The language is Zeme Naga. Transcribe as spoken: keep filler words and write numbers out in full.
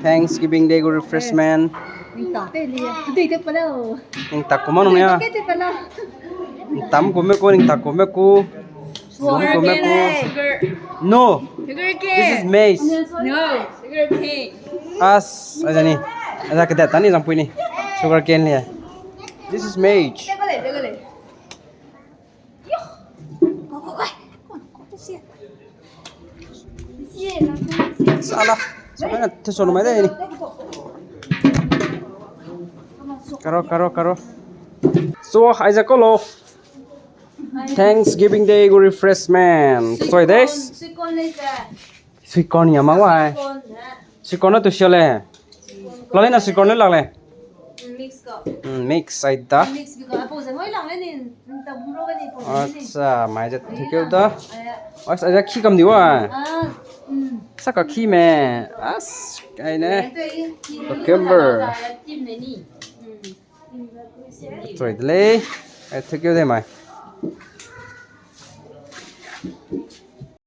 Thanksgiving Day gu refreshment. Ning tak te li. Dui te pala. Ning tak ku ma nung ya. Te te pala. Ning tam ku me ku, ning tak ku me ku. Sugar cane. Sugar. No. Sugar cane. This is maize. No. Sugar cane. As, aja ni. Aja kedat tani zangpui ni. Sugar cane li. This is maize. Te ko le, te ko le. Sala, sala, te solo mai de ni. Karo, karo, karo. So, aiza kolo. Thanksgiving Day gu refreshment. Soi de. Sweet corn le ze. Sweet corn ya ma wa. Sweet corn le. Sweet corn na tu sia le. Lale na sweet corn le lale. Mix ko. Mm, mix ai da. Mix bi ko. Apo ze hoi lang le ni, ta buro ga ni po ni. Acha, mai ze thukeu da. Aya. As, aja khi kam di wa. Ah, mm. Saka khi me. As, ai ne. Ai, to i, i, i, Cucumber. Tim ne ni. Mm. Soi de lei. Ai, thukeu de mai.